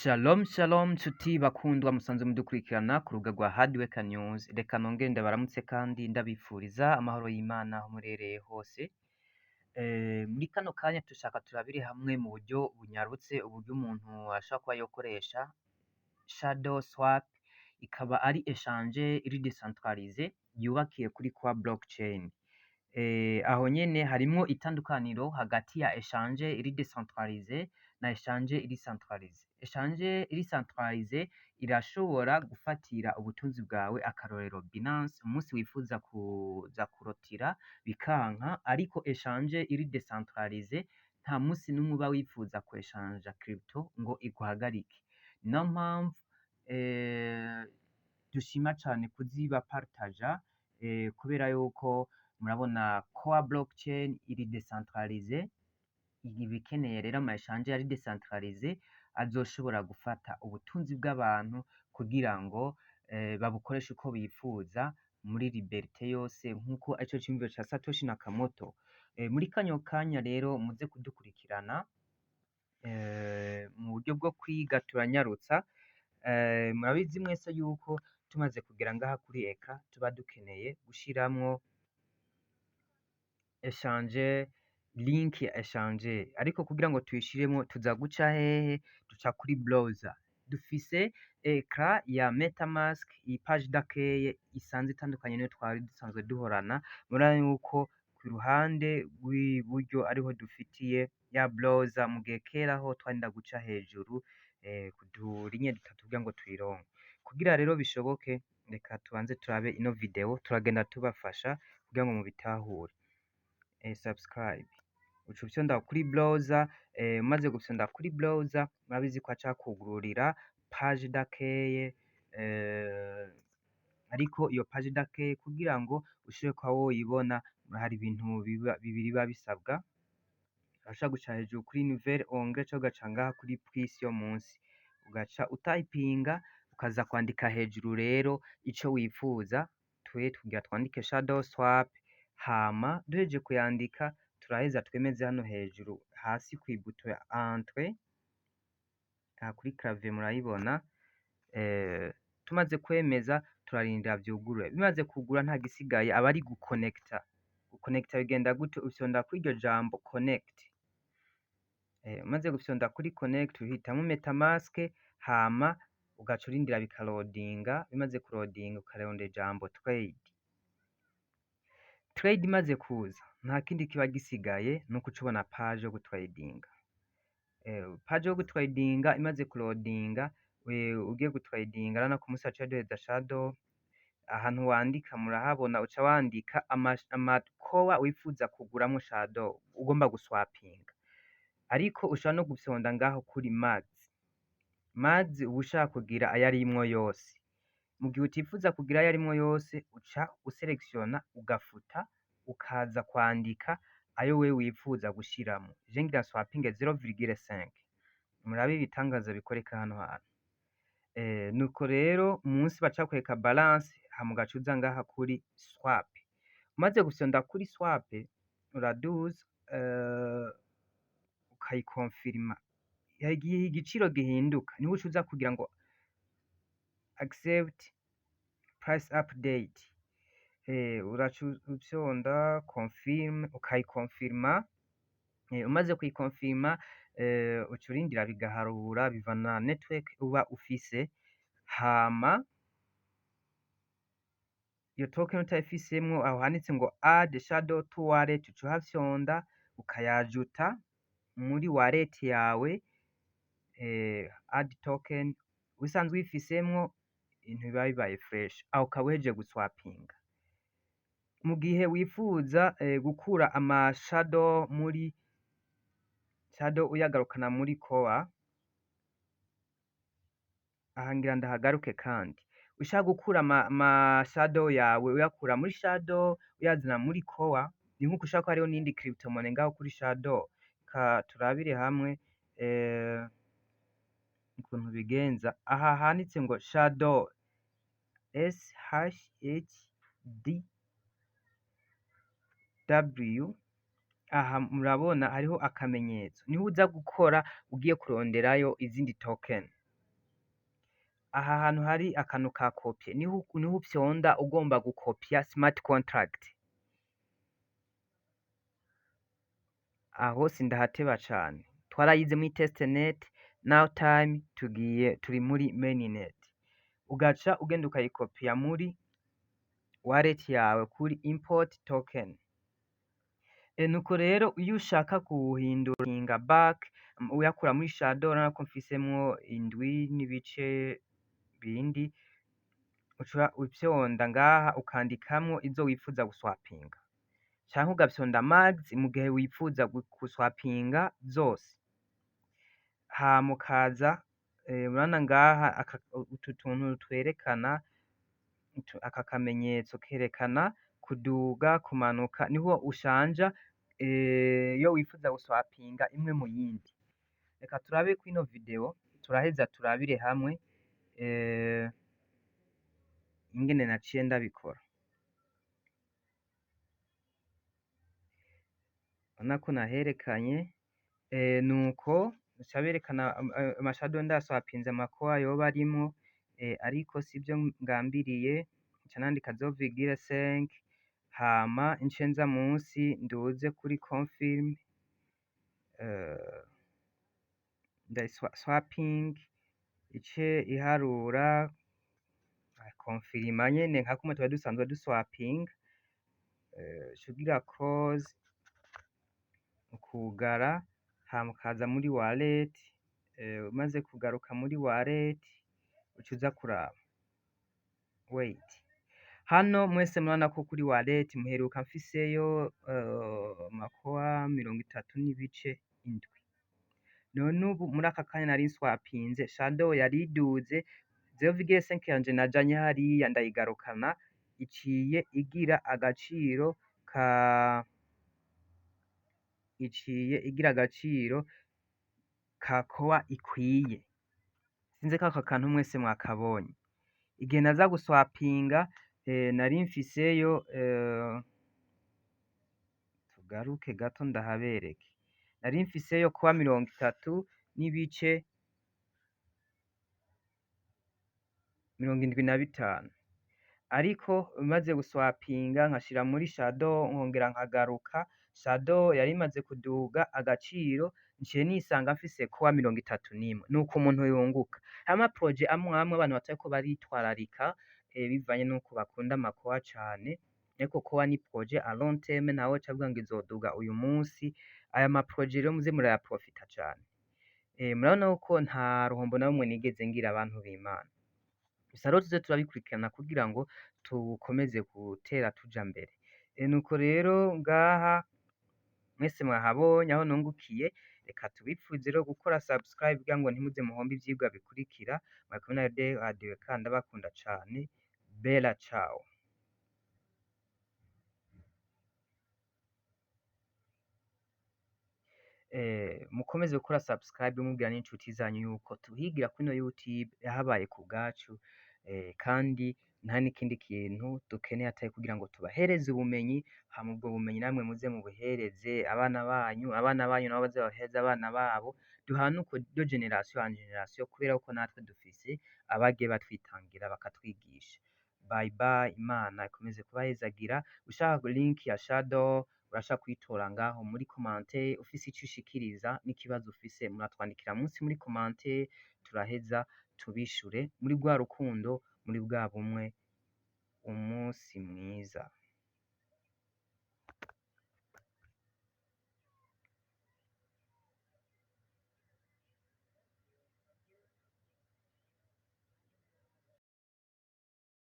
Shalom shalom nshuti bakundwa musanzwe mudukurikirana ku rubuga rwa Hardworker News, reka nongere ndabaramutse kandi ndabifuriza amahoro y'Imana aho muherereye hose. Muri kano kanya dushaka turabire hamwe mu buryo bunyarutse uburyo umuntu ashobora kuba yokoresha Shadow Swap, ikaba ari exchange iri decentralisée yubakiye kuri Core Blockchain. Aho nyene harimwo itandukaniro hagati ya exchange iri decentralisée na exchange iri centralisée. Exchange iri centralisée irashobora gufatira ubutunzi bwawe, akarorero Binance, umunsi wifuza kuza kurotira bikanka, ariko exchange iri decentralisée nta munsi n'umwe uba wifuza kweshanja crypto ngo iguhagarike. Niyo mpamvu dushima cane kuzibapartaja, kubera yuko murabona Core Blockchain iri decentralisée, iba ikeneye rero ama exchange ari decentralisé azoshobora gufata ubutunzi bw'abantu kugira ngo babukoreshe uko bifuza muri liberté yose, nkuko arico ciyumviro ca Satoshi Nakamoto. Muri kano kanya rero muze kudukurikirana mu buryo bwo kwiga turanyarutsa. Murabizi mwese yuko tumaze kugera ngaha kuri eka tuba dukeneye gushiramwo exchange, link ya exchange, ariko kugira ngo tuyishiremwo tuza guca hehe? Duca kuri browser. Dufise écran ya MetaMask, iyi page d'accueil isanzwe itandukanye niyo twari dusanzwe duhorana. Murabona yuko ku ruhande rw'iburyo ariho dufitiye ya browser, mu gihe kera ho twarinda guca hejuru kuturinye dutatu kugira ngo tuyironke. Kugira rero bishoboke, reka tubanze turabe ino video, turagenda tubafasha kugira ngo mubitahure. Subscribe, uca ufyonda kuri browser. Umaze gufyonda kuri browser, murabizi ko aca akugururira page d'accueil, ariko iyo page d'accueil kugira ngo ushobore kuba woyibona hari ibintu bibiri biba bisabwa. Urashobora guca hejuru kuri nouvelle onglet canke ugaca ngaha kuri plus yo munsi, ugaca utayipinga, ukaza kwandika hejuru rero ico wifuza. Twe tugira twandike Shadow Swap, hama duhejeje kuyandika turaheza twemeze hano hejuru hasi kw'i bouton ya entrée aha kuri clavier murayibona. Tumaze kwemeza turarindira vyugurure. Bimaze kugura nta gisigaye aba ari gukonekta. Gukonekta bigenda gute? Ufyonda kuri iryo jambo connect. Umaze gufyonda kuri connect uhitamwo MetaMask, hama ugaca urindira bikarodinga. Bimaze kurodinga ukarondera ijambo trade. Trade imaze kuza nta kindi kiba gisigaye nuko uca ubona page yo gutradinga. Page yo gutradinga imaze kurodinga, ugiye gutradinga, urabona ko musi haca duheza shadow, ahantu wandika murahabona, uca wandika ama core wifuza kuguramwo shadow ugomba guswapinga, ariko ushobora no gufyonda ngaho kuri max. Max uba ushaka kugira ayarimwo yose. Mu gihe utifuza kugira ayarimwo yose, uca uselektiona ugafuta, ukaza kwandika ayo wewe wifuza gushiramwo. Je ngira swapinge 0,5. Murabe ibitangaza bikoreka hano hantu. Nuko rero munsi baca bakwereka balance, hama ugaca uza ngaha kuri swap. Umaze gufyonda kuri swap uraduza, ukayikonfirima. Igihe igiciro gihinduka niho uca uza kugira ngo accept price update. Uraca ufyonda confirm, ukayikonfirma. Umaze kuyikonfirma, uca urindira bigaharura bivana na network uba ufise. Hama iyo token utayifisemwo, aho handitse ngo add shadow to wallet uca uhafyonda ukayajuta muri wallet yawe. Add token usanzwe uyifisemwo, ibintu biba bibaye fresh, aho ukaba uhejeje guswapinga. Mu gihe wifuza gukura ama shadow muri shadow uyagarukana muri core, aha ngira ndahagaruke, kandi ushaka gukura ama shadow yawe uyakura muri shadow uyazana muri core, ni nkuko ushaka ko hariho n'iyindi cryptomonnaie ngaho kuri shadow. Ka turabire hamwe ukuntu bigenza. Aha handitse ngo shadow S H H D W, aha murabona hariho akamenyetso, niho uza gukora ugiye kuronderayo izindi token. Aha hantu hari akantu ka copier, niho ufyonda ugomba gukopya smart contract. Aho sindahateba cane, twarayize muri testnet, now time tugiye turi muri mainnet. Ugaca ugenda ukayikopiya muri wallet yawe kuri import token. Nuko rero iyo ushaka guhindura back uyakura muri shadow, urabona ko mfisemwo indwi n'ibice bindi, uca ufyonda ngaha ukandikamwo izo wifuza guswapinga, canke ugafyonda max mu gihe wifuza guswapinga zose. Hama ukaza, urabona ngaha utu tuntu twerekana aka kamenyetso kerekana kuduga kumanuka, niho ushanja iyo wifuza guswapinga imwe mu yindi. Reka turabe kwino video, turaheza turabire hamwe ingene naciye ndabikora. Urabona ko naherekanye, nuko nca berekana amashado ndaswapinze amakoa yoba arimwo, ariko sivyo ngambiriye. Nca nandika 0,5, hama nce nza munsi nduze kuri confirm, swapping ice iharura confirma nyene nka kumwe twari dusanzwe duswapinga, cugira close ukugara, hama ukaza muri wallet. Umaze kugaruka muri wallet uca uza kuraba wait. Hano mwese murabona ko kuri wallet muheruka mfiseyo makoa 30.7. None ubu muri aka kanya nari nswapinze shadow yari iduze 0,5 yanje najanye hariya ndayigarukana, iciye igira agaciro ka iciye igira agaciro ka koa ikwiye. Sinzi ko aka kantu mwese mwakabonye. Igihe naza guswapinga nari mfiseyo, tugaruke gato ndahabereke, nari mfiseyo kuba 30.75, ariko maze guswapinga nkashira muri shadow nkongera nkagaruka, shadow yari imaze kuduga agaciro, nciye nisanga mfise kuba 31. Nuko umuntu yunguka. Hama projet amwe amwe abantu batariko baritwararika, bivanye nuko bakunda amakoa cane, ariko koa ni projet à long terme, ntawe avuga ngo izoduga uyu munsi. Aya ma projet rero muze murayaprofita cane. Murabona ko nta ruhombo na rumwe nigeze ngira, abantu b'Imana. Gusa rero tuze turabikurikirana kugira ngo tukomeze gutera tuja mbere. Nuko rero ngaha mwese mwahabonye aho nungukiye. Reka tubipfuze rero gukora subscribe kugira ngo ntimuze muhombe ivyigwa bikurikira. Mwari kumwe na De Radio, kandi ndabakunda cane. Bella ciao. Mukomeze gukora subscribe, mubwira n'inshuti zanyu yuko tuhigira kuri ino YouTube yahabaye ku bwacu, kandi nta n'ikindi kintu dukeneye atari kugira ngo tubahereze ubumenyi, hama ubwo bumenyi namwe muze mubuhereze abana banyu, abana banyu nabo baze babuhereze abana babo, duhane uko de generation en generation, kubera ko natwe dufise abagiye batwitangira bakatwigisha. Bye bye, Imana ikomeze kubahezagira. Ushaka link ya shadow urashaka kuyitora ngaho muri commentaire, ufise ico ushikiriza n'ikibazo ufise muratwandikira munsi muri commentaire, turaheza tubishure muri rwa rukundo, muri bwa bumwe. Umunsi mwiza.